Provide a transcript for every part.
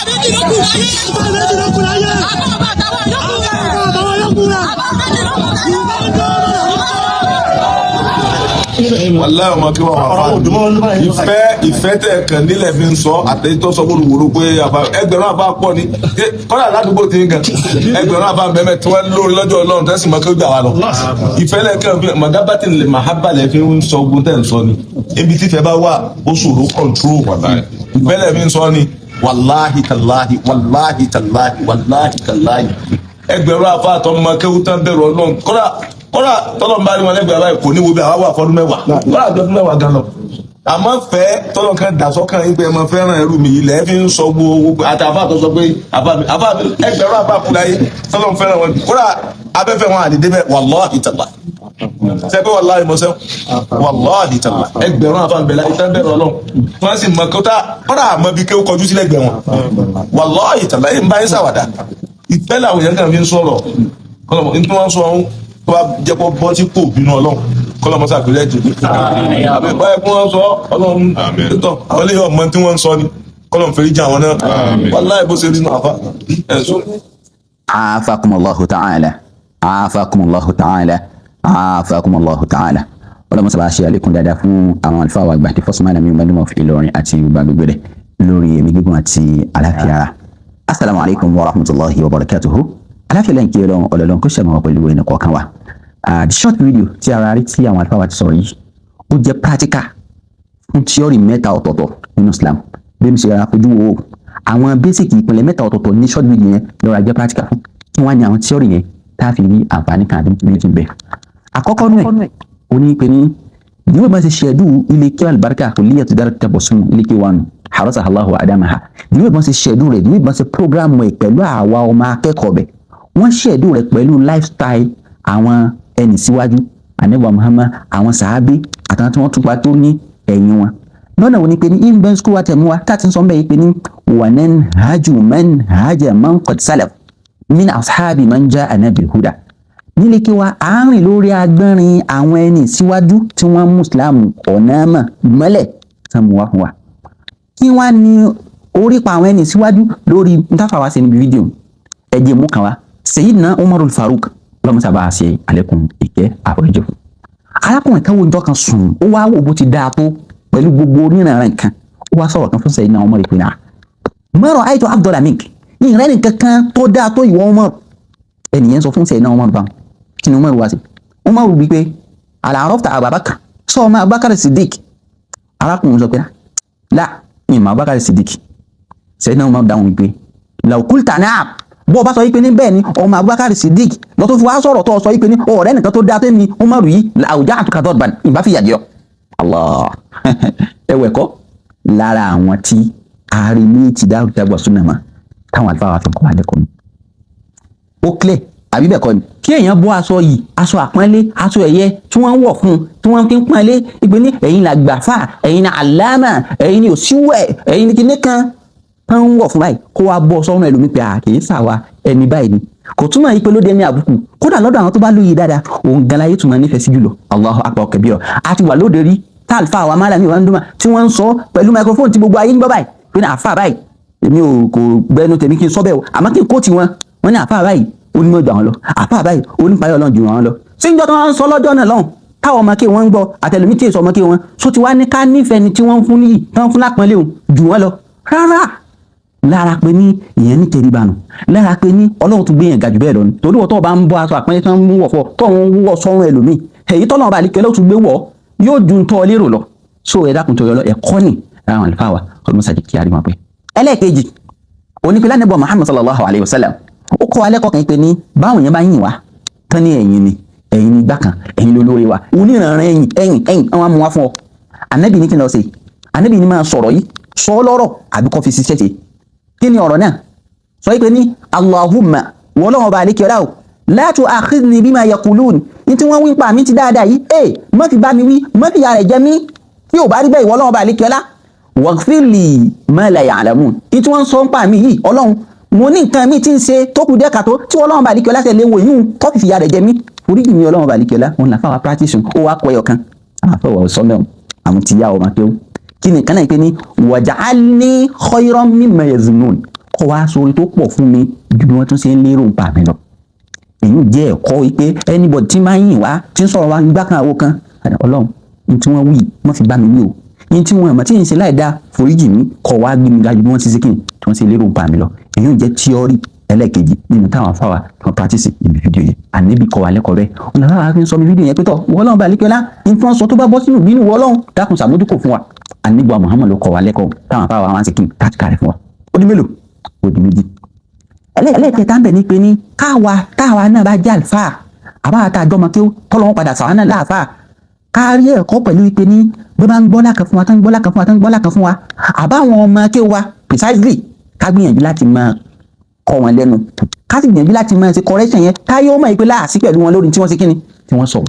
Méjì ló kù láyé. Àfáà méjì ló kù láyé. Àbá ọba àtàwọn yòókù rẹ̀. Àbá àtàwọn yòókù rẹ̀. Àbá méjì ló kù láyé. Wàláhì, ọmọ kí wọn wà fà ìfẹ́ ìfẹ́ tẹ̀ kàn nílẹ̀ fi ń sọ àtẹ̀yìntọ́ sọ wóróworó pé àbá ẹgbẹ̀rún àbá pọ̀ ni. Kọ́lá ládùúgbò ti ń gan ẹgbẹ̀rún àbá bẹ́ẹ̀ tí wọ́n lórí lọ́jọ́ Ọlọ́run tẹ́sí mọ́ kí ó gbà wá lọ. Ìfẹ́ lẹ́kàn fi mọ̀gábàtì lè máa lẹ́ fi ń sọ ogun tẹ̀ ń sọ ni. Ibi tífẹ́ bá wà, ó ṣòro control. Ìfẹ́ lẹ́ fi ń sọ ni. Wàláhì tàláhì, wàláhì tàláhì, wàláhì tàláhì, ẹgbẹ̀rún àbá àtọmọ kéwú tán bẹ̀rù Ọlọ́run. Kọ́lá kọ́lá tọ́lọ́ ń bá rí wọn lẹ́gbẹ̀ẹ́ báyìí, kò ní wo bí àwa wà fọdún 10, kọ́lá àjọdún 10 gan lọ. Àmọ́ fẹ́ tọ́lọ́ kan dà sọ́kàn yín pé ẹ máa fẹ́ràn ẹrú mi ilẹ̀ fi ń sọ gbogbo àti àfa tó sọ pé àfa mi, àfa mi, ẹgbẹ̀rún àfa kú láyé tọ́lọ́ ń fẹ́ràn wọn. Kọ́lá abẹ́fẹ́ wọn àdìdé bẹ́ẹ̀. Wàláhì tàlá sẹ́pẹ́, wàláhì mọ́sẹ́, wàláhì tàlá, ẹgbẹ̀rún àfa ń bẹ láyé tán bẹ̀rù Ọlọ́run tí wọ́n sì mọ kọ́tà. Kọ́lá àmọ́ bí kéwú kọjú sílẹ̀ gbẹ̀ wọn. Wàláhì tàlá, ẹ̀ ń bá yín sàwàdà. Ìfẹ́ làwọn èèyàn kan fi ń sọ̀rọ̀. Kọ́lọ́mọ ní tí wọ́n sọ ọ̀hún tó bá jẹ́ kó bọ́ tí kò bínú Ọlọ́run, kọ́lọ́mọ sàkúrẹ́ jù àbí báyìí kí wọ́n sọ Ọlọ́run títọ̀ àwọn eléyìí ọmọ tí wọ́n ń sọ ni. Kọ́lọ́mọ fèrè jà wọn náà. Wàláhì, bó ṣe rí nù àfa ẹ̀sùn. عافاكم الله تعالى، عافاكم الله تعالى، عافاكم الله تعالى. Ọlọ́mọ sábà ṣe àlékún dáadáa fún àwọn àlùfáà wa àgbà tí fọ́sùnmọ́ àmì ìmọ̀lúmọ̀ fi Ìlọrin àti gbogbo agbègbè rẹ̀ lórí ẹ̀mí gígùn àti àlàáfíà ara. Asalaamu alaykum wa rahmatulahi wa barakatuhu. Aláfíà lẹ́yìn kí Ọlọ́run ọlọ́run kó ṣàmọ̀ pẹ̀lú ẹnì kọ̀ọ̀kan wa. The short video tí ara rí tí àwọn àlùfáà wa ti sọ̀rọ̀ yìí, ó jẹ́ practical fún theory mẹ́ta ọ̀tọ̀ọ̀tọ̀ nínú Islam. Bí mi ṣe rárá fojú wo àwọn basic ìpìlẹ̀ mẹ́ta ọ̀tọ̀ọ̀tọ̀ ní short video yẹn lọ́ra jẹ́ practical fún. Kí wọ́n á ní àwọn theory yẹn tá a fi rí àǹfààní kan àbí méjì bẹ́ẹ̀. Àkọ́kọ́ nù ẹ̀, ó ní pé ní ìwé bá ṣe ṣẹ̀dú ilé kí alibarika Kulliyatu Daarut Tabassum, ilé kí wọn harasaha Allahu wa adamaha, ìwé bá ṣe ṣẹ̀dú rẹ̀, ìwé bá ṣe program ẹ̀ pẹ̀lú àwa ọmọ akẹ́kọ̀ọ́ bẹ̀, wọ́n ṣẹ̀dú rẹ̀ pẹ̀lú lifestyle àwọn ẹni síwájú Ànábì Muhammad, àwọn sàábé àtàwọn tí wọ́n tún pa tó ní ẹ̀yìn wọn. Lọ́nà wo ni pé ní inben school wa tẹ̀mú wa tá a ti ń sọ bẹ́ẹ̀ pé ní wa nanhaju manhaja man qad salaf min ashabi man ja'ana bil huda. Nílé kí wa, à ń rìn lórí agbọ́nrin àwọn ẹni síwájú tí wọ́n mú Islam ọ̀nà mọ̀ mọ́lẹ̀ tán mú wá fún wa. Kí wá ní orípa àwọn ẹni síwájú lórí ntáfà wá sí níbi fídíò ẹ̀jẹ̀ mú kan wá? Sayyidina Umarul Farouk, ọlọ́mọ sábà ṣe àlékún ìkẹ́ àforíjì fún. Arákùnrin kan wo ìjọ kan sùn, ó wá wò bó ti dáa tó pẹ̀lú gbogbo onírànràn nǹkan. Ó wá sọ̀rọ̀ kan fún Sayyidina Umar ìpinnu ma ra'aytu afdala mink, ìrẹ́ nìkan kan tó dáa tó ìwọ Umar. Ẹnìyẹn sọ fún Sayyidina Umar báwọn. Kí ni Umar wá sí? Umar wí pé ala arafta Abubakar, sọ ọmọ Abubakar Siddiq? Arákùnrin sọ pé la, ìmọ̀ Abubakar Siddiq. Sayyidina Umar dáhùn wípé law qulta na'am, bó o bá sọ wípé ní bẹ́ẹ̀ ni ọmọ Abubakar Siddiq lọ tó fi wá sọ̀rọ̀ tó sọ wípé ní ọ̀rẹ́ nìkan tó dáa tó ní Umar yìí, la awja'tuka darban, ìbá fi yàjẹ́ ọ. Allah, ẹwẹ̀ kọ́ lára àwọn tí a rí ní ti Daarut Tabassum náà táwọn àlùfáà wa fi kọ́ wa lẹ́kọ̀ọ́ ni. Ó clear àbí bẹ́ẹ̀ kọ́ ni? Kí èèyàn bọ́ aṣọ yìí, aṣọ àpọ́nlé, aṣọ ẹ̀yẹ tí wọ́n ń wọ̀ fún un, tí wọ́n fi ń pọ́nlé ìpè ní ẹ̀yin là gbàfà, ẹ̀yin ní àlámà, ẹ̀yin ní òsíwẹ̀, ẹ̀yin ní kinní kan tán ń wọ̀ fún báyìí, kó wá bọ́ sọ́run ẹlòmíì pé à kì í sàwa ẹni báyìí ni, kò túmọ̀ yìí pé ló dé ní àbùkù. Kódà lọ́dọ̀ àwọn tó bá lóye dáadáa, òun gan láyé túmọ̀ nífẹ̀ẹ́ sí jùlọ. Allahu akbar kabira. A ti wà lóde rí tá àlùfáà wa málàmí wa ń dúnmọ̀ tí wọ́n ń sọ pẹ̀lú microphone tí gbogbo ayé ń gbọ́ báyìí pé ní àfáà báyìí, èmi ò kò gbẹnu tèmi kí n sọ bẹ́ẹ̀ o, àmọ́ kí n kó tiwọn, wọ́n ní àfáà báyìí onímọ̀ jù àwọn lọ, àfáà báyìí onípayọ̀ Ọlọ́run jù àwọn lọ. Síjọ́ tó wọ́n ń sọ lọ́jọ́ náà lọ́hùn táwọn ọmọ kí wọ́n ń gbọ́ àtẹlẹmí tí èso ọmọ kí wọ́n so ti wá ní ká nífẹ̀ẹ́ ni tí wọ́n ń fún níyì, tí wọ́n ń fún lápọ́nlé òun jù wọ́n lọ rárá. Lára pé ní ìyẹn ní tẹríba nù, lára pé ní Ọlọ́run tún gbé yẹn ga jù bẹ́ẹ̀ lọ ni. Torí wọ́n tó bá ń bọ́ aṣọ àpọ́nlé tí wọ́n ń wọ̀ fọ́ tó ń wọ̀ sọ́run ẹlòmíì, èyí tọ́lọ́run bá àlìkẹ́ ló tún gbé wọ̀ yóò ju ń tọ́ ọ lérò lọ. So ẹ dákun tó yọ lọ, ẹ̀kọ́ nì lára àwọn àlùfáà wa ọlọ́mọ sàjì kí a rí wọn pé. Ẹlẹ́ẹ̀kejì onípele, Ànábì Muhammad sallallahu alayhi wa sallam, ó kọ́ alẹ́ kọ̀ọ̀kan pé ní báwọn yẹn bá yìn wá tán ní ẹ̀yìn ni ẹ̀yìn ní igbá kan, ẹ̀yìn lólórí wa, oníranran ẹ̀yìn ẹ̀yìn ẹ̀yìn àwọn amú wa fún ọ. Ànábì ní kí n lọ sí? Ànábì ní máa sọ̀rọ̀ yìí, sọ lọ́rọ̀ àbí kọ́ fi ṣiṣẹ́ ṣe. Kí ni ọ̀rọ̀ náà sọ yìí? Pé ní Allahumma, wọlọ́wọ́ bá àlékè ọ̀dà o, la tu'akhidhni bima yaqulun, ní tí wọ́n wí pa mí ti dáadáa yìí ẹ̀, má fi bá mi wí, má fi yàrá jẹ mí. Tí ò bá rí bẹ́ẹ̀, ìwọ́lọ́wọ́ bá àlékè ọ̀lá, waghfir li ma la ya'lamun, ní tí wọ́n ń sọ ń pa mí yìí, Ọlọ́run, mo ní nǹkan mi tí ń ṣe tó kù díẹ̀ kàtó tí Ọlọ́run bá àlékè ọlá tẹ̀lé wò yún tó fi fìyà rẹ̀ jẹ mí, oríjì mi, Ọlọ́run bá àlékè ọlá. Òun làfáwà practice. Ó wá kọ ẹyọ kan, àwọn afọwọ́ sọmẹ́wọ̀n àwọn ti yá ọmọ pé ó kí ni kan náà pé ní waj'alni khayran mimma yazunnun. Kọ́ wá sórí tó pọ̀ fún mi ju bí wọ́n tún ṣe ń lérò bà mí lọ. Èyí ò jẹ́ ẹ̀kọ́ wípé anybody tí máa ń yìn wá, tí ń sọ̀rọ̀ wá gbá kan àwo kan, Ọlọ́run, ní tí wọ́n wí wọ́n fi bá mi wí o, ní tí wọ́n mọ̀ tí ń ṣe láì dá, foríjì mi, kọ́ wá gbé mi ga ju bí wọ́n ti ṣe kí ni tí wọ́n ṣe lérò bà mí lọ. Èyí ò jẹ́ theory ẹlẹ́ẹ̀kejì nínú táwọn afáwa tí wọ́n practice ibi fídíò yẹn. Ànábì kọ́ wa lẹ́kọ̀ọ́ bẹ́ẹ̀. Ọ̀nà táwa fi ń sọ mi fídíò yẹn pé tọ́ wọ́n bá lékẹ́lá ní tí wọ́n sọ tó bá bọ́ sínú ìbínú Ọlọ́run, dákun ṣàmójúkò fún wa. Ànábì wa Muhammad ló kọ́ wa lẹ́kọ̀ọ́ táwọn afáwa wọn sì kí n tàkì rẹ̀ fún wa. Ó di mélòó? Ó di méjì. Ẹlẹ́ẹ̀kẹta ń bẹ̀ ní pé ní káwa táwa náà bá jẹ́ àlùfáà, àbá àtàjọmọ kí ó tọ́lọ́wọ́n padà sàwọn náà láàfáà, kárí ẹ̀kọ́ pẹ̀lú pé ní bí wọ́n bá ń gbọ́ lákan fún wa, tán ń gbọ́ lákan fún wa, tán ń gbọ́ lákan fún wa, àbáwọn ọmọ kí wa precisely, ká gbìyànjú láti máa kọ́ wọn lẹ́nu, ká sì gbìyànjú láti máa ṣe correction yẹn, káyé ó mọ̀ pé láàsí pẹ̀lú wọn lórí tí wọ́n ṣe kíni tí wọ́n sọ.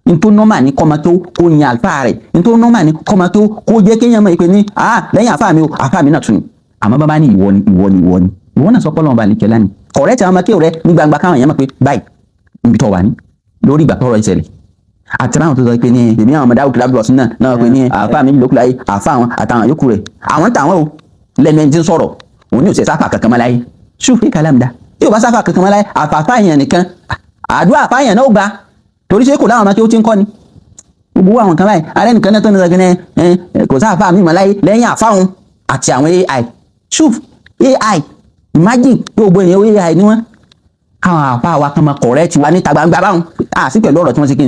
N tó normal ní kọ́mọ tó kó yin àlùfáà rẹ̀, n tó normal ní kọ́mọ tó kó jẹ́ kéèyàn mọ̀ pé ní ah, lẹ́yìn àfáà mi o, àfáà mi náà tún ni. Àmọ́ bàbá ní ìwọ ni, ìwọ ni, ìwọ ni, ìwọ náà sọ pé Ọlọ́run bá ní kẹlá ni correct àwọn ọmọ kéwù rẹ ní gbangba, káwọn èèyàn mọ̀ pé báyìí níbi tó wà ní lórí ìgbà tọrọ ìṣẹ̀lẹ̀. Àti ráwọn tó sọ pé ní èmi àwọn ọmọdé àwùjọ ọ̀sùn náà náà pé ní àáfàá mi lókùn láyé, àáfàá àwọn àtàwọn yòókù rẹ̀, àwọn táwọn o lẹ́nu ẹni tí ń sọ̀rọ̀ òun ní òsè sáfà kankan mọ́ láyé. Ṣùfẹ́ kàlámù dá tí ò bá sáfà kankan mọ́ láyé, àfàfà èèyàn nìkan, àdúrà àfà èèyàn náà ó gbà, torí ṣé kò láwọn ọmọ tí ó ti ń kọ́ ni gbogbo àwọn kan báyìí. Alẹ́ nìkan náà tó ní sọ pé kò sáfà mi mọ́ láyé lẹ́yìn àfáwọn àti àwọn AI. Ṣùf AI, imagine gbogbo èèyàn AI ni wọ́n. Káwọn àfáà wa kan máa correct wa níta gbangba báwọn àti pẹ̀lú ọ̀rọ̀ tí wọ́n ṣe kí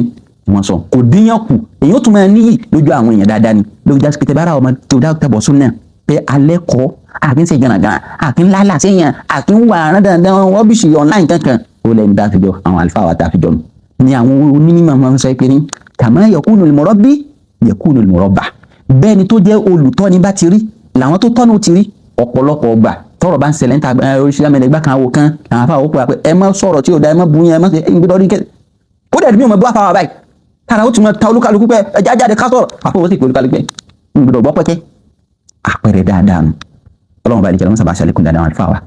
ni wọ́n sọ kò dínyàn kù, èyí ó tún máa níyì lójú àwọn èèyàn dáadáa ni. Lójú jásí pété bára ọmọ tó dá tẹ̀bọ̀ sún náà pé alẹ́ kọ́ àkín ṣe gànàgànà, àkín lálà séèyàn, àkín wà rán dandan rubbish online kankan. Ó lẹ́nu tá a fi jọ àwọn àlùfáà wa tá a fi jọ nù ni àwọn onímọ̀ máa ń sọ pé ní kama yakunu al-murabbi yakunu al-murabba. Bẹ́ẹ̀ ni tó jẹ́ olùtọ́ni bá ti rí làwọn tó tọ́nu ti rí. Ọ̀pọ̀lọpọ̀ ọgbà tọ́rọ̀ bá ń ṣẹlẹ̀ níta oríṣiríṣi amẹlẹgbà kan wò kan làwọn afáwọ pé ẹ má sọ̀rọ̀ tí ò da, ẹ má bu yẹn, ẹ má ṣe ẹ gbọ́dọ̀ ní kẹ kódà ẹdùnmí ò mọ bú àfáwà báyìí, tara ó ti mọ ta olúkálukú pé ẹ jáde ká sọ̀rọ̀, àfọwọ́ sì pé olúkálukú pé ń gbọ́dọ̀ gbọ́ pẹ́kẹ́. Àpẹẹrẹ dáadáa nù. Ọlọ́run bá lè jẹ́ wọ́n sábà ṣàlékún dáadáa wọn àlùfáà wa,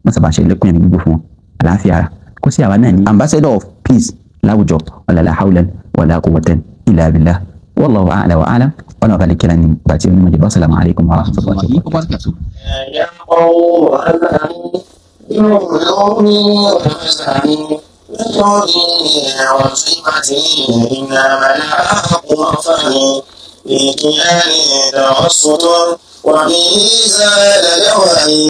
wọ́n sábà ṣàlékún ẹ̀mí gbogbo fún wọn, àlàáfíà ara kó sí àwa náà ní ambassador of peace láwùjọ. Wala hawla wala quwwata illa billah, wallahu a'la wa a'lam. Ọlọ́run bá lè kẹ́lá ní bàtí onímọ̀ jẹ́. Assalamu alaikum wa rahmatullahi wa barakatuh. يا قوم أهلي وصفتي إنما الحق وفهمي في كياني توسط وبه زاد جوهري.